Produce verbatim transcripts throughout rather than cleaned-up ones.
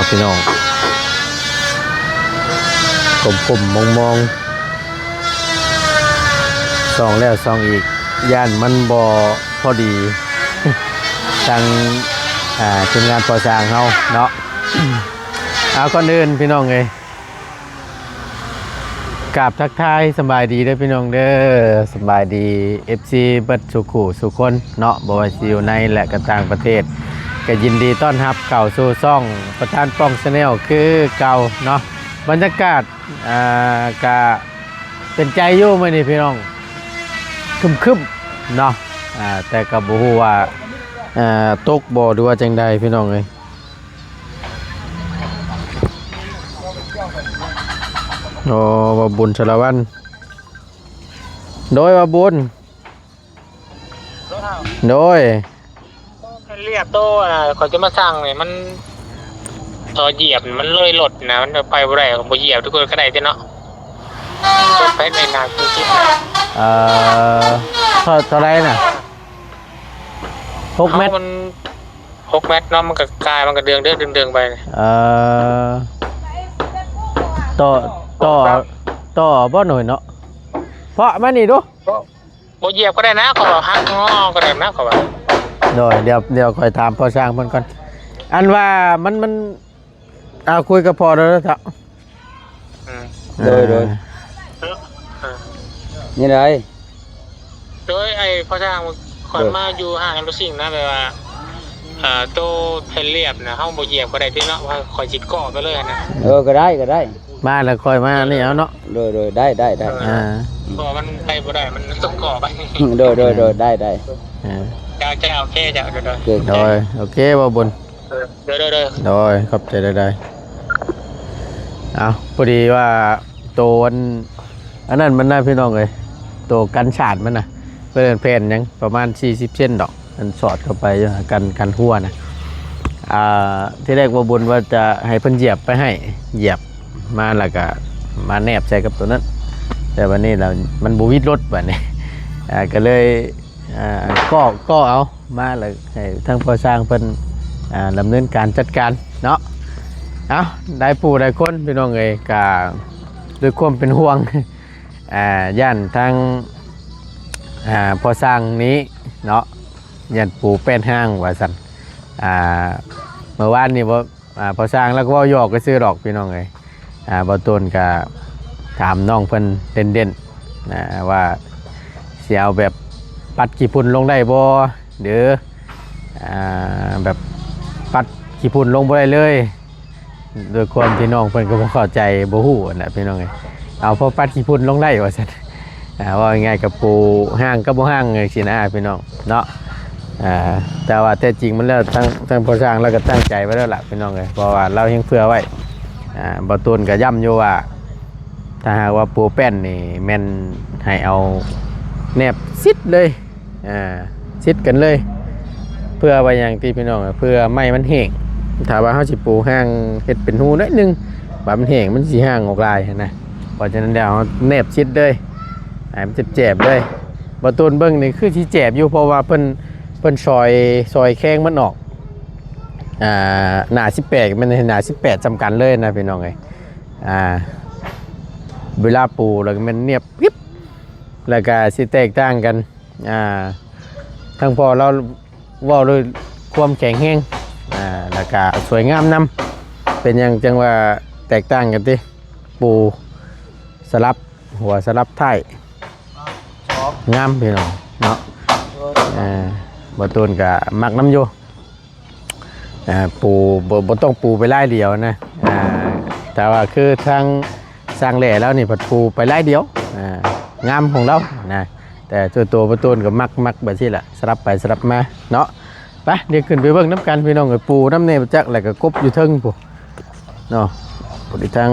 พี่น้อง กลมๆมองๆ ส่องแล้วส่องอีก ย่านมันบ่พอดี ทาง อ่า ทีมงานก่อสร้างเฮาเนาะ เอา ก่อนอื่นพี่น้องเอ้ย กราบทักทายสบายดีเด้อพี่น้องเด้อ สบายดี เอฟซี เบิดสู่คู่สู่คนเนาะ บ่ว่าสิอยู่ในและก็ต่างประเทศ ก็ยินดีต้อนรับเข้าสู่ช่องประธานป้อง Channel คือเก่าเนาะ บรรยากาศ อ่า ก็เป็นใจอยู่มื้อนี้พี่น้อง ครึ้มๆเนาะ อ่า แต่ก็บ่ฮู้ว่า อ่า ตกบ่หรือว่าจั่งใดพี่น้องเอ้ย โอ้ บ่าวบุญสารวัตร โดย บ่าวบุญ โดย เรียบโตนะ ข้อยจะมาสั่งนี่ มัน ต่อเหยียบนี่ มันเลยรถนะ มันไปบ่ได้ ข้อยบ่เหยียบทุกคนก็ได้ติเนาะ ไปในนาคือคิดนะ เอ่อ เท่า เท่าไหร่น่ะ หกเมตร เอามัน หกเมตรเนาะ มันก็กลาย มันก็เดืองเดืองเดืองไป เอ่อ ต่อ ต่อ ต่อบ่หน่อยเนาะ เพราะมานี่ดู บ่เหยียบก็ได้นะ เขาว่าหักงอก็ได้นะ เขาว่า โดย เดี๋ยว เดี๋ยวค่อยถามพ่อช่างเพิ่นก่อน อันว่ามัน มัน เอาคุยกับพ่อแล้วเถอะ อืม โดย โดย อ่า เออ เออ นี่ได โดยไอ้พ่อช่าง ข้อย โดย มาอยู่ห้างรถซิ่งนะ แบบว่า อ่า โตแผ่นเรียบนะ เฮาบ่เหยียบก็ได้ติเนาะ ว่าข้อยสิเกาะไปเลยนะ เออ ก็ได้ ก็ได้ มาแล้วค่อยมานี่เอาเนาะ โดย โดย ได้ ได้ ได้ อ่า เพราะว่ามันไปบ่ได้ มันต้องเกาะไป โดย โดย โดย ได้ ได้ อ่า เจ้า เจ้า โอเค เจ้า โดย โดย โอเค โอเค บ่าวบุญ เออ โดย โดย โดย โดย ขอบใจหลายๆ เอา พอดีว่าโตอัน อันนั้นมันนะพี่น้องเอ้ย โตกันสาดมันนะ เพิ่นแผ่นหยังประมาณสี่สิบเซนดอก มันสอดเข้าไปอยู่ กัน กันหัวนะ อ่า ที่แรกบ่าวบุญว่าจะให้เพิ่นเหยียบไปให้ เหยียบมาแล้วก็มาแนบใส่กับตัวนั้น แต่วันนี้เรา มันบ่วิดรถบัดนี้ อ่า ก็เลย อ่า ก็ ก็เอามาแล้วให้ทางพ่อช่างเพิ่น อ่า ดำเนินการจัดการเนาะ เอา ได้ผู้ได้คนพี่น้องเอ้ย ก็ด้วยความเป็นห่วง อ่า ย่านทาง อ่า พ่อช่างนี้เนาะ ย่านปูแป้นห้างว่าซั่น อ่า เมื่อวานนี่บ่ อ่า พ่อช่างแล้วก็เว้าหยอกซื่อๆดอกพี่น้องเอ้ย อ่า บ่าวตูนก็ถามน้องเพิ่นเด่นๆ นะ ว่าสิเอาแบบปัดขี้ฝุ่นลงได้บ่ หรือ อ่า แบบปัดขี้ฝุ่นลงบ่ได้เลย ด้วยความที่น้องเพิ่นก็บ่เข้าใจ บ่ฮู้หั้นน่ะพี่น้องเอ้ย เอาพอปัดขี้ฝุ่นลงได้ว่าซั่น อ่า เว้าง่ายๆกับปูห้างกับบ่ห้างจั่งซี้นะพี่น้องเนาะ อ่า แต่ว่าแท้จริงมันแล้ว ทั้ง ทั้งพ่อช่างแล้วก็ตั้งใจไว้แล้วล่ะพี่น้องเอ้ย เพราะว่าเรายังเผื่อไว้ อ่า บ่าวตูนก็ย้ำอยู่ว่า ถ้าหากว่าปูแป้นนี่แม่นให้เอาแนบชิดเลย อ่า ชิดกันเลย เพื่อไว้อย่างที่พี่น้อง เพื่อไม้มันแห้ง ถ้าว่าเฮาสิปูห้างเฮ็ดเป็นรูหน่อยหนึ่ง ว่ามันแห้งมันสิห้างออกหลายหั้นนะ เพราะฉะนั้นแล้วเฮาแนบชิดเลย ให้มันแจบๆเลย บ่าวตูนเบิ่งนี่คือสิแจบอยู่ เพราะว่าเพิ่น เพิ่นซอย ซอยแข้งมันออก อ่า หน้าสิบแปด แม่นหน้าสิบแปดส่ำกันเลยนะพี่น้องเอ้ย อ่า เวลาปูแล้วก็แม่นเนียบกริบ แล้วก็สิแตกต่างกัน อ่า ทั้งพ่อเราเว้าด้วยความแข็งแรง อ่า แล้วก็สวยงามนำ เป็นหยังจั่งว่าแตกต่างกันติ ปูสลับหัวสลับท้าย งามพี่น้องเนาะ อ่า บ่าวตูนก็มักนำอยู่ อ่า ปูบ่ บ่ต้องปูไปลายเดียวนะ อ่า แต่ว่าคือทางช่างแหล่แล้วนี่เพิ่นปูไปลายเดียว อ่า งามของเรานะ แต่ส่วนตัวบ่าวตูนก็มัก มักแบบนี้แหละ สลับไปสลับมาเนาะ ไป เดี๋ยวขึ้นไปเบิ่งนำกันพี่น้องเอ้ย ปูนำแน่บ่จัก แล้วก็กบอยู่เทิงพุ้นเนาะ พอดีทาง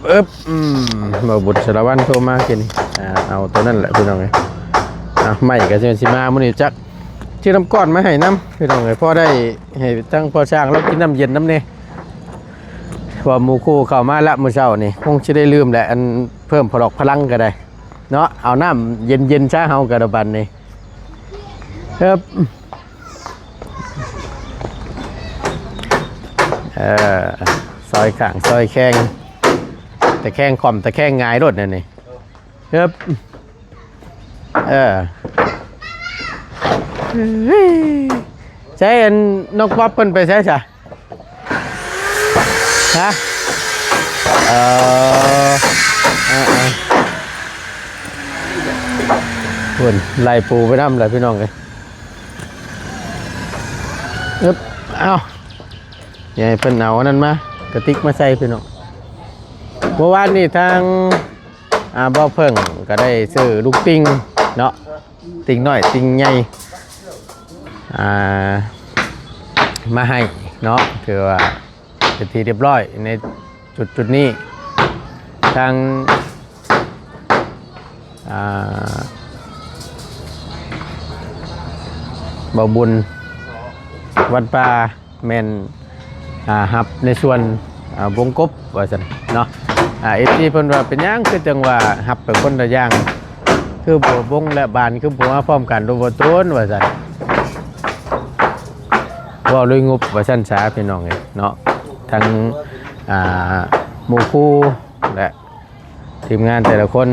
อึ๊บ อืม บ่าวบุญสารวัตรโทรมากิน อ่า เอาตัวนั้นแหละพี่น้องเอ้ย อ่ะ ไม้ก็สิมามื้อนี้จัก ซื้อน้ำก้อนมาให้นำพี่น้องเอ้ย พอได้ให้ทั้งพ่อช่างเรากินน้ำเย็นนำแน่ ว่าหมู่คู่เข้ามาละมื้อเช้านี่ คงสิได้ลืมแหละ อันเพิ่มพลอกพลังก็ได้ เนาะ เอาน้ำเย็นๆซะเฮาก็ดอกบัดนี้ ครับ เออ ซอยข้างซอยแข้ง ตะแคงค่อมตะแคงหงายโลดนั่นนี่ ครับ เออ ใช้อันนกป๊อปเพิ่นไปใช้ซะ ฮะ เออ เออ เออ เพิ่นไล่ปูไปนำเลยพี่น้องเอ้ย อึ๊บ เอ้า อย่าให้เพิ่นเอาอันนั้นมา กระติกมาใส่พี่น้อง เมื่อวานนี้ทาง อ่า บ่าวเพิ่งก็ได้ซื้อลูกติ่งเนาะ ติ่งน้อย ติ่งใหญ่ อ่า มาให้เนาะ ถือว่าเป็นที่เรียบร้อยในจุดจุดนี้ ทาง อ่า บ่าวบุญ วัดป่า แม่น อ่า ฮับในส่วน อ่า วงกบว่าซั่นเนาะ อ่า เอฟซี เพิ่นว่าเป็นหยังคือจังว่าฮับไปคนละอย่าง คือบ่วงและบานคือบ่มาพร้อมกันโดยบ่ตูนว่าซั่น เว้าเลยงบว่าซั่นซะพี่น้องเอ้ยเนาะ ทั้ง อ่า หมู่ครูและ ทีมงานแต่ละคน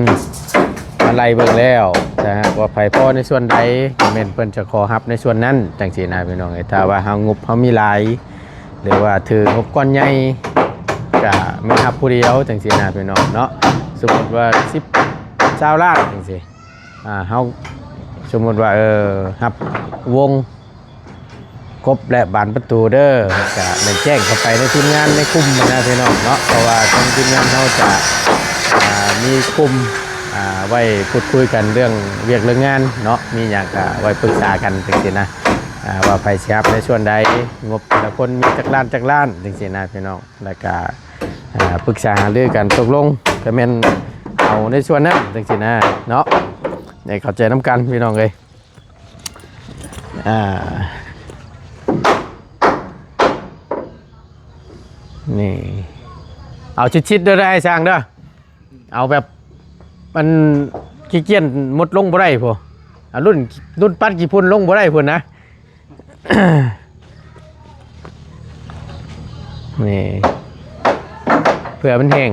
มาไล่เบิ่งแล้ว ถ้าหากว่าไผพอในส่วนใด ก็แม่นเพิ่นจะขอฮับในส่วนนั้น จังซี้นะพี่น้องเอ้ย ถ้าว่าเฮางบเฮามีหลาย หรือว่าถืองบก้อนใหญ่ ก็แม่นฮับผู้เดียว จังซี้นะพี่น้องเนาะ สมมุติว่า สิบ ซาวล้าน จังซี้ อ่า เฮา สมมุติว่า เออ ฮับวง กบและบานประตูเด้อ ก็ได้แจ้งเข้าไปในทีมงานในกลุ่มนะพี่น้องเนาะ เพราะว่าทางทีมงานเฮาจะ อ่า มีกลุ่ม อ่า ไว้พูดคุยกันเรื่องเวียกเรื่องงานเนาะ มีหยังก็ไว้ปรึกษากันจังซี้นะ อ่า ว่าไผสิฮับในส่วนใด งบแต่ละคนมีจักล้านจักล้านจังซี้นะพี่น้อง แล้วก็ อ่า ปรึกษาหารือกันตกลง ก็แม่นเอาในส่วนนั้นจังซี้นะเนาะ ได้เข้าใจนำกันพี่น้องเอ้ย อ่า นี่ เอาชิดๆเด้อ ได้สร้างเด้อ เอาแบบ มันขี้เกียจหมดลงบ่ได้พุ้น เอารุ่น รุ่นปัดขี้ฝุ่นลงบ่ได้พุ้นนะ นี่ เพื่อมันแห้ง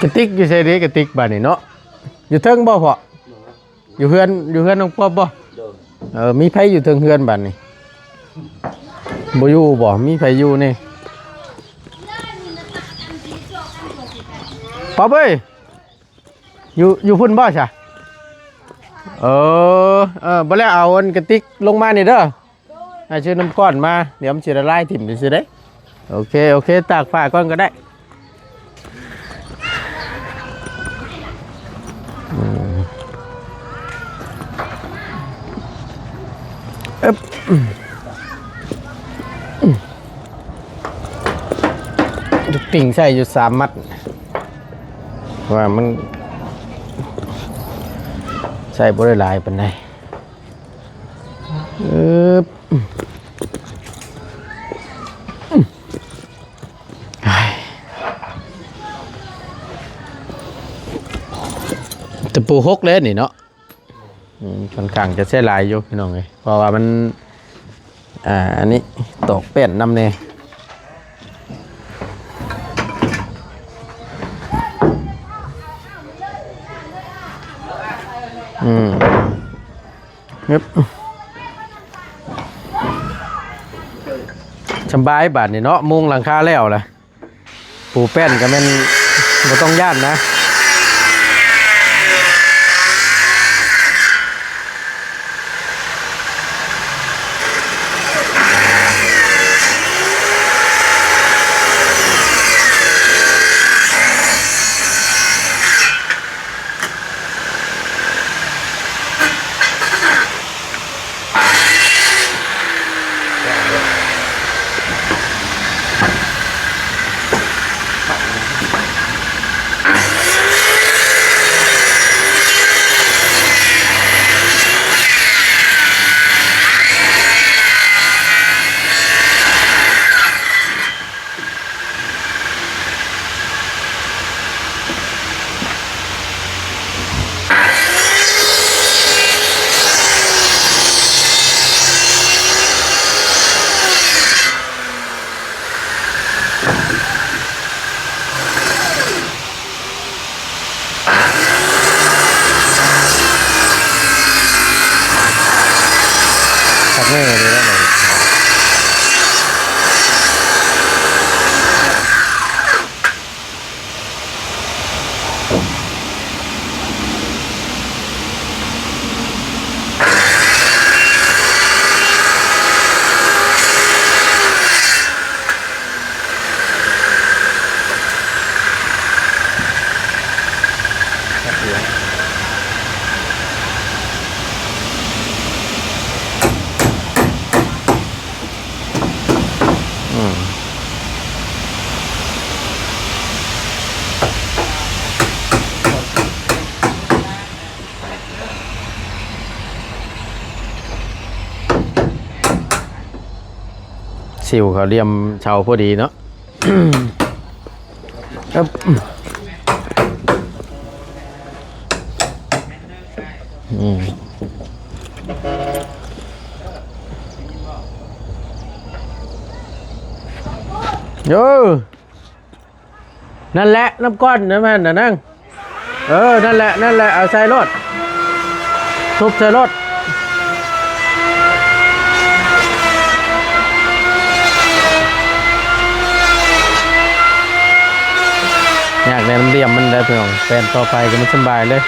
กระติกอยู่ไสเด้ กระติกบาดนี้เนาะ อยู่เทิงบ่พ่อ อยู่เฮือน อยู่เฮือนน้องป๊อบบ่ โดย เออ มีไผอยู่เทิงเฮือนบาดนี้ บ่อยู่บ่ มีไผอยู่นี่ ป๊อบเอ้ย อยู่ อยู่พุ้นบ่ซะ เออ เออ บ่แล้วเอาอันกระติกลงมานี่เด้อ ให้ซื้อน้ำก้อนมา เดี๋ยวมันสิละลายถิ่มซื่อๆเด้ โอเค โอเค ตากผ้าก่อนก็ได้ อืม อึ๊บ ลูกติ่งใส่อยู่สามมัด ว่ามัน ใส่บ่ได้หลายปานใด อึ๊บ ตะปูหกเลยนี่เนาะ อืม ค่อนข้างจะใช้หลายอยู่พี่น้องเอ้ย เพราะว่ามัน อ่า อันนี้ตอกแป้นนำแน่ อืม เงบ สำบายบาดนี้เนาะ มุงหลังคาแล้วล่ะ ปูแป้นก็แม่นบ่ต้องย้านนะ เออ นี่แล้วเลย อืม ซิวเขาเหลี่ยมเสาพอดีเนาะ ครับ อืม เออ นั่นแหละ น้ำก้อนนั่นแม่นน่ะนั่ง เออ นั่นแหละ นั่นแหละ เอาใส่รถ ทุบใส่รถ อยากได้น้ำเดียมมันได้เพียงแปลนต่อไปก็มันสบายเลย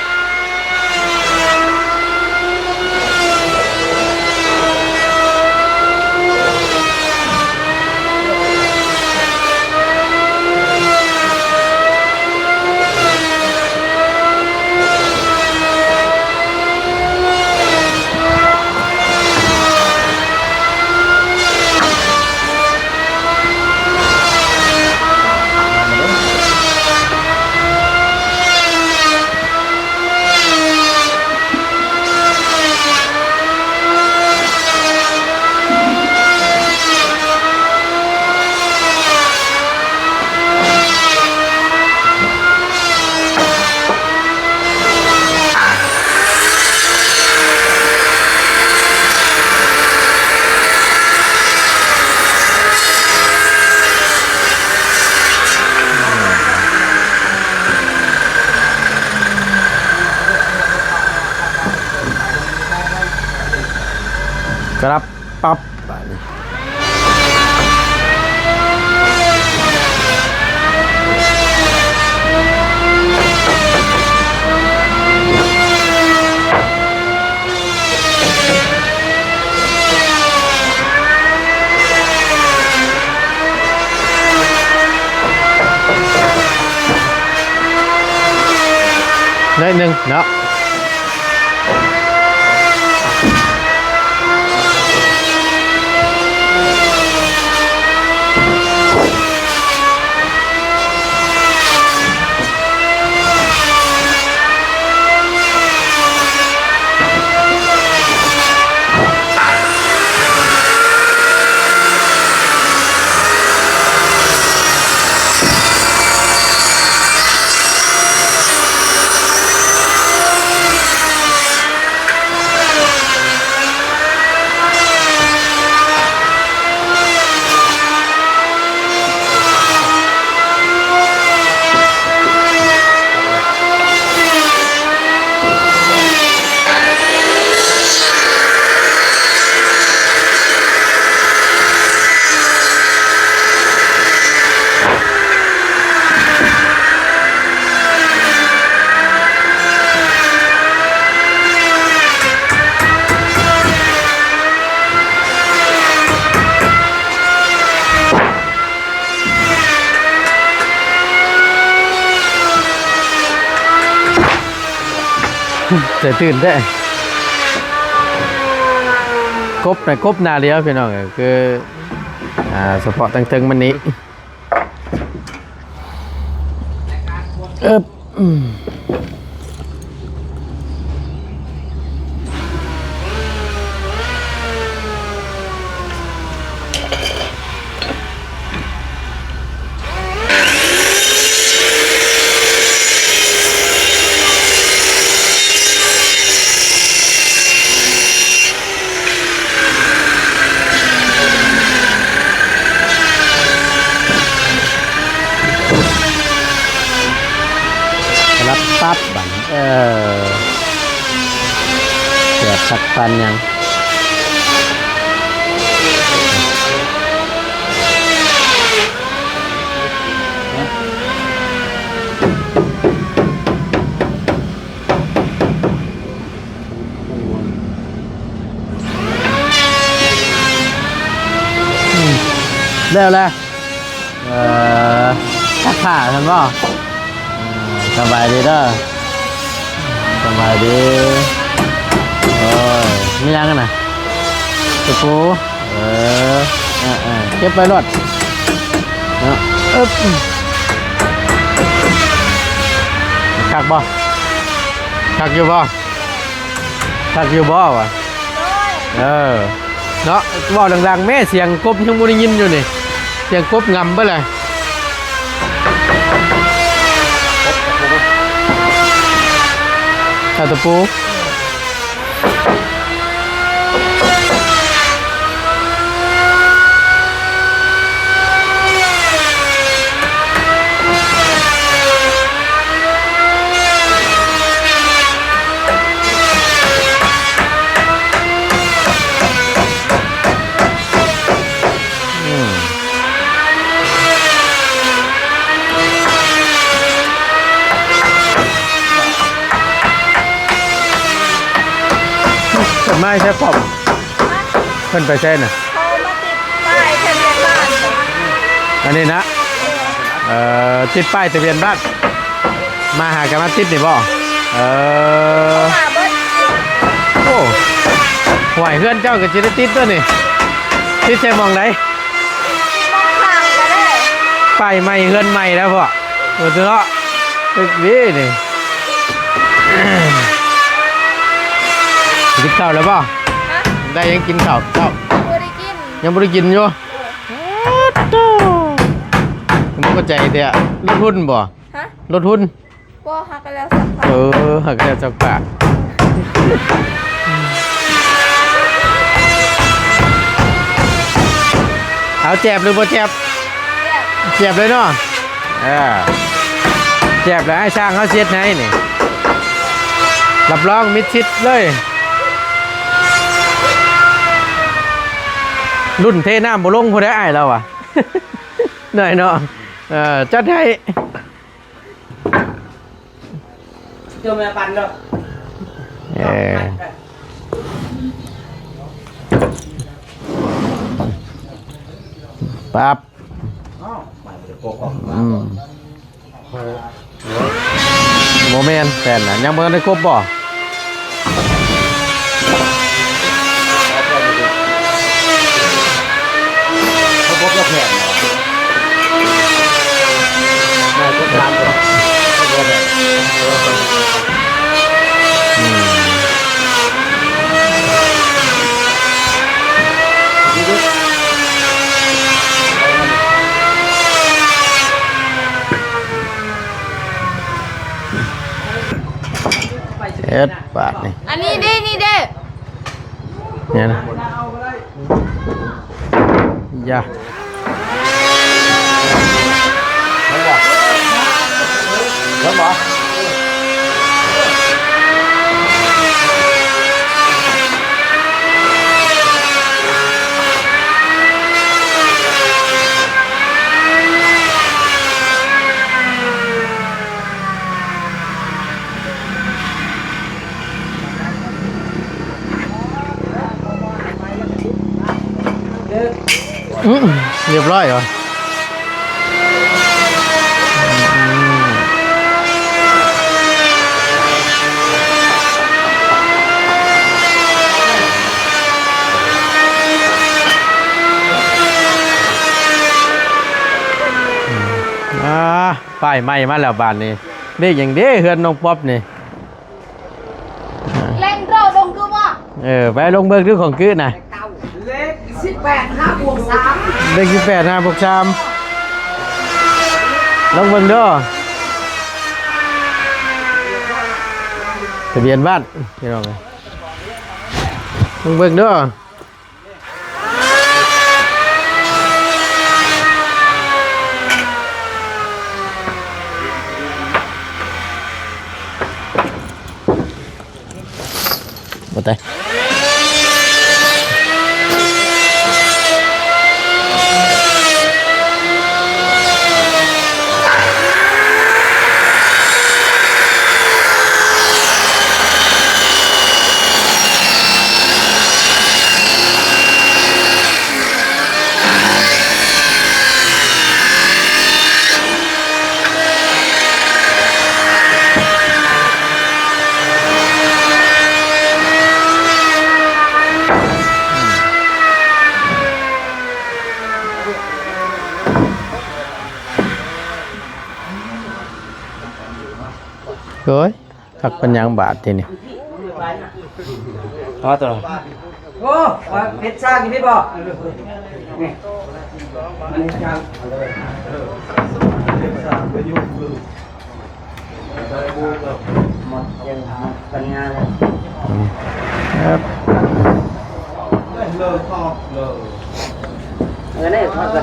ครับ ปั๊บ บาดนี้ น้อยหนึ่งเนาะ ใจตื่นแท้ กบนะ กบหน้าเดียวพี่น้อง คือ อ่า เฉพาะตั้งเทิงมันนี้ เอิบ อืม รับปั๊บบัดนี้ เออ เสียบสักพันยัง แล้วแหละ เอ่อ ซักผ้าซั่นบ่ อืม สบายดีเด้อ สบายดี โอ้ย มีหยังกันน่ะ ตะปู เออ เออ เออ เก็บไปโลด เนาะ อึ๊บ คักบ่ คักอยู่บ่ คักอยู่บ่วะ เออ เนาะ เว้าดังๆแม่ เสียงกบยังบ่ได้ยินอยู่นี่ เสียงกบงำเบิดเลย เอาตะปู อืม ต้นไม้ใช่ปอบ เพิ่นไปใช่น่ะ เขามาติดป้ายทะเบียนบ้าน อันนี้นะ เอ่อ ติดป้ายทะเบียนบ้าน มาหากันมาติดนี่บ่ เออ มาเบิด โอ้ ห่วย เฮือนเจ้าก็สิได้ติดตัวนี่ ติดใช่หม่องใด มองข้างก็ได้ ป้ายใหม่ เฮือนใหม่แล้วพ่อ เออ ตัวเนาะ ตึกดีนี่ กินข้าวแล้วบ่ ฮะ ได้ยังกินข้าวเช้า บ่ได้กิน ยังบ่ได้กินอยู่ โอ้โธ่ มันก็ใจเตี้ย รถหุ้นบ่ ฮะ รถหุ้น บ่ หากนแล้วสักพัก เออ หากนแล้วสักพัก เอาแจบหรือบ่แจบ แจบ แจบเลยเนาะ เออ แจบแล้วให้ช่างเขาเช็ดให้นี่ รับรองมิดชิดเลย รุ่นเทน้ำบ่ลงผู้ใดอ้ายเราอะ หน่อยเนาะ เออ จัดให้ เจ้าแม่ปันเนาะ เออ ปั๊บ อ้าว อืม โมเมนต์แฟนน่ะ ยังบ่ทันได้ครบบ่ เขาพบแล้วแผนมาก็ตามกัน อืม เอ็ด บาทนี่ อันนี้เด้ นี่เด้ เนี่ยนะ อย่า เห็นบ่ เห็นบ่ อืม เรียบร้อยเหรอ อืม อ่า ป้ายใหม่มาแล้วบาดนี้ เลขหยังเด้ เฮือนน้องป๊อปนี่ เล่นโดดลงดูบ่ เออ ไปลงเบิ่งดูของกึ๊ดน่ะ เลขสิบแปดห้าบวกสาม เลขสิบแปดห้าบวกสาม ลองเบิ่งดู ทะเบียนบ้าน พี่น้องเอ้ย ลองเบิ่งดู บ่ได้ เ เอ้ย คักเป็นหยังบาดทีนี้ เอาตัว โอ้ ว่าเผ็ดซ่ากินได้บ่ นี่ มันเผ็ดซ่า หมดเย็นหมดปัญญาเลย อืม ครับ เออ นี่ทอดกัน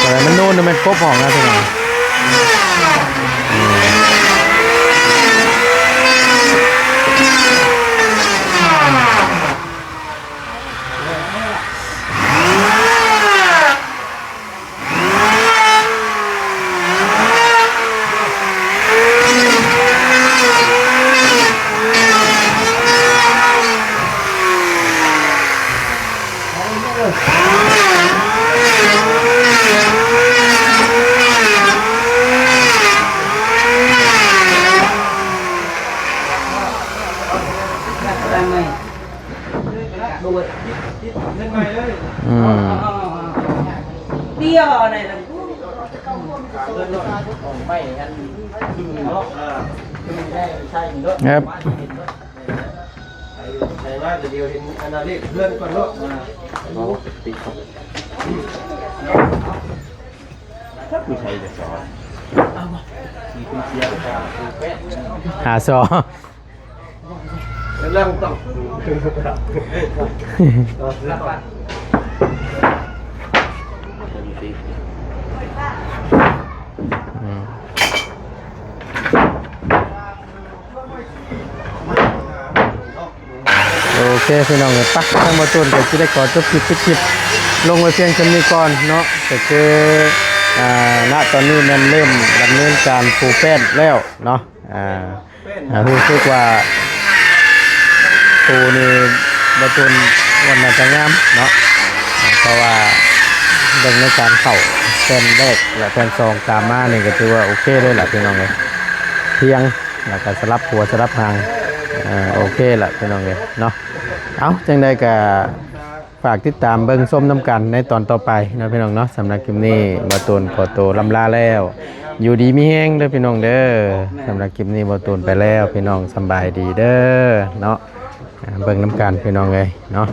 แต่มันนู่นมันครบของนะพี่น้อง อืม เดียวอะไรล่ะ ครับ ใส่ว่าเดี๋ยวเห็นอันนั้นเลขเพื่อนก่อนเนาะ ผู้ใช้จะสอน หาซอ เรื่องต้อง อืม โอเคพี่น้อง ไป ทางบ่าวตูนก็สิได้ขอจบคลิป ปิดคลิป ลงไว้เพียงเท่านี้ก่อนเนาะ ก็คือ อ่า ณ ตอนนี้แม่นเริ่มดำเนินการปูแป้นแล้วเนาะ อ่า อ่า รู้สึกว่าปูนี่บ่าวตูนว่าน่าจะงามเนาะ อ่า เพราะว่าเบิ่งในการเข้าแป้นแรกและแป้นสองตามมานี่ก็ถือว่าโอเคเลยล่ะพี่น้องเอ้ย เพียง แล้วก็สลับหัวสลับหาง อ่า โอเคล่ะพี่น้องเอ้ยเนาะ เอา จังใดก็ ฝากติดตามเบิ่งชมนำกันในตอนต่อไปเนาะพี่น้องเนาะ สำหรับคลิปนี้บ่าวตูนขอตัวล่ำลาแล้ว อยู่ดีมีแฮงเด้อพี่น้องเด้อ สำหรับคลิปนี้บ่าวตูนไปแล้ว พี่น้องสำบายดีเด้อเนาะ อ่า เบิ่งนำกันพี่น้องเอ้ยเนาะ